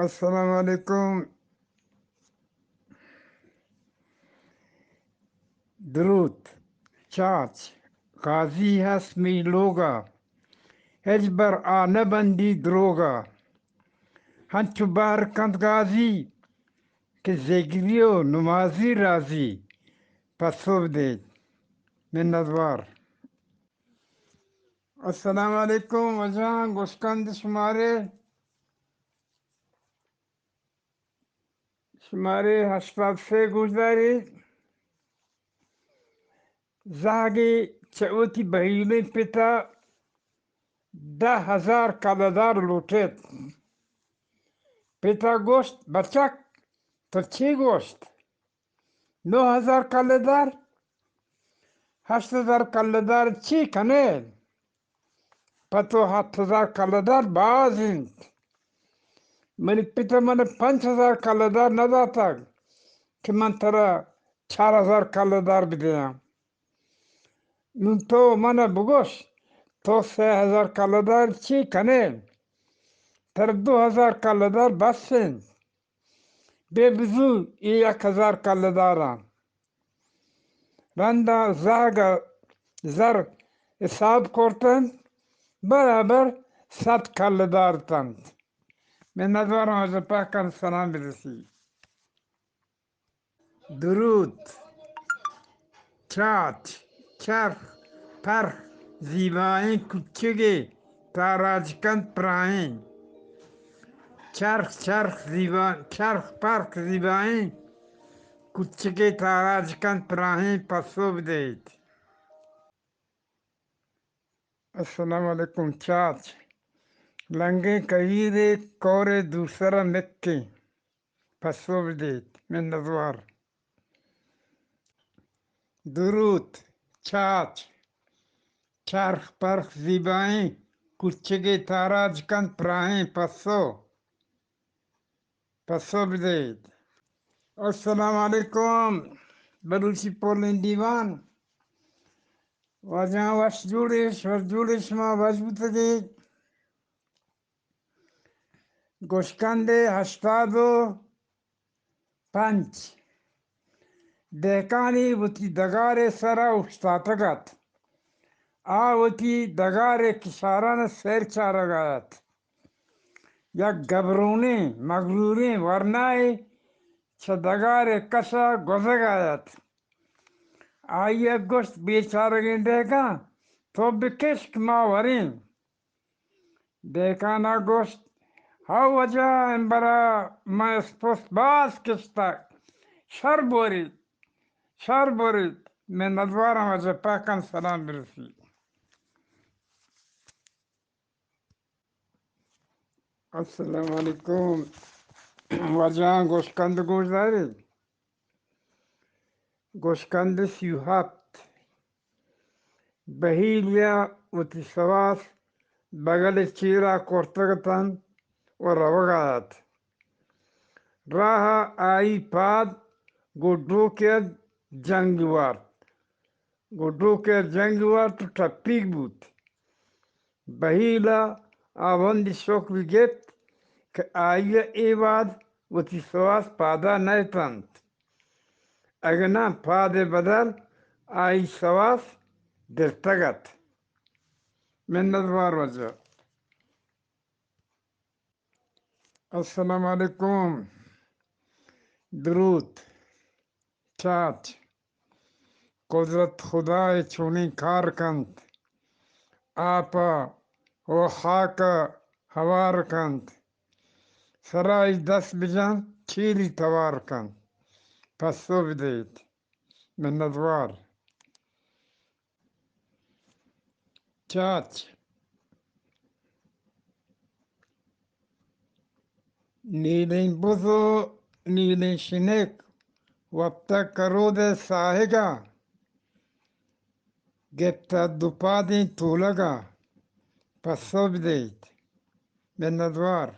السلام علیکم۔ دروت۔ چاچ، قاضی ہست می لوگا، ہچبر آ نہ بندی دروگا۔ ہنچو بہر کنت گازی کہ زگری و نمازی رازی۔ پسو بدیت۔ منتوار۔ السلام علیکم واجہاں، گوشکند شمارے، شمارے ہشتاد سے گوشداری۔ زہگے چہ وتی بہیلیں پتا دہ ہزار کلدار لوٹیت۔ پتا گوشت، بچک، تو چی گوشت؟ نو ہزار کلدار؟ ہشت ہزار کلدار چی کنے؟ پہ تو ہفت ہزار کلدار باز انت۔ منی پت من پنچ ہزار کلدار نہ داتگ کہ من ترا چار ہزار کلدار بدیاں۔ نوں تو من بگوش، تو سے ہزار کلدار چی کنے؟ ترا دو ہزار کلدار بس انت۔ بے بزو اے یک ہزار کلداراں۔ رندا زہگ ء زر حساب کرتنت، برابر صد کلدار اتنت۔ منتوارم، واجہ پاکان سلام برسی۔ دروت۔ چاچ، چرخ، پرخ، زیبائیں کچگے تاراج کنت پراہیں۔ چرخ، چرخ، زیبا-، چرخ، پرخ، زیبائیں کچگے تاراج کنت پراہیں۔ پسو بدئیت۔ السلام علیکم۔ چاچ، لنگیں کہیرے کورے دوسرا نکیں۔ پسو بدیت۔ منتوار۔ دروت۔ چاچ، چرخ پرخ زیبائیں کچگے تاراج کنت پراہیں۔ پسو، پسو بدیت۔ السلام علیکم۔ بلوچی پولیں دیوان۔ واجہاں وش جوڑیش، وش جوڑیش، شما وش بوتگیت۔ گوشکندے ہشتاد و پنچ۔ دہکانے وتی ڈگارے سرا اوشتاتگ ات۔ آ وتی ڈگارے کشاران سیر چارگا ات۔ یک گبرونیں مغروریں ورنائے چہ ڈگارے کشا گوزگا ات۔ آئی ء گوشت، بیچارگیں دہکان، تو بکش کہ ما وریں۔ دہکان ء گوشت، ہو واجہ، امبرا من اسپست باز کشتگ۔ شر بوریت، شر بوریت۔ منتواراں، واجہ پاکان سلام برسی۔ السلام علیکم۔ واجہاں گوشکند گوش داریت۔ گوشکند سی و ہپت۔ بہیلیا وتی سواس بگل چیرا کرتگ اتنت و روگا ات۔ راہ ء آئی پاد گوں ڈوکے ء جنگ وارت۔ گوں ڈوکے ء جنگ وارت و ٹپیگ بوت۔ بہیل ء آ وندی شکر گپت کہ آئی ء اے وہد وتی سواس پادا نہ اتنت۔ اگناں پاد ء بدل آئی سواس درتگ ات۔ منتوار واجہ۔ السلام علیکم۔ دروت۔ چاچ۔ قدرت خدا ء چونیں کار کنت۔ آپ ء و خاک ء ہوار کنت۔ سرائی دست بجن، چیری توار کنت۔ پسو بدیت۔ منتوار۔ چاچ۔ نیلیں بز و نیلیں شنک وپتگ کرود ء ساہگ ء، گپتہ دو پادیں تولگ ء۔ پسو بدئیت۔ منتوار۔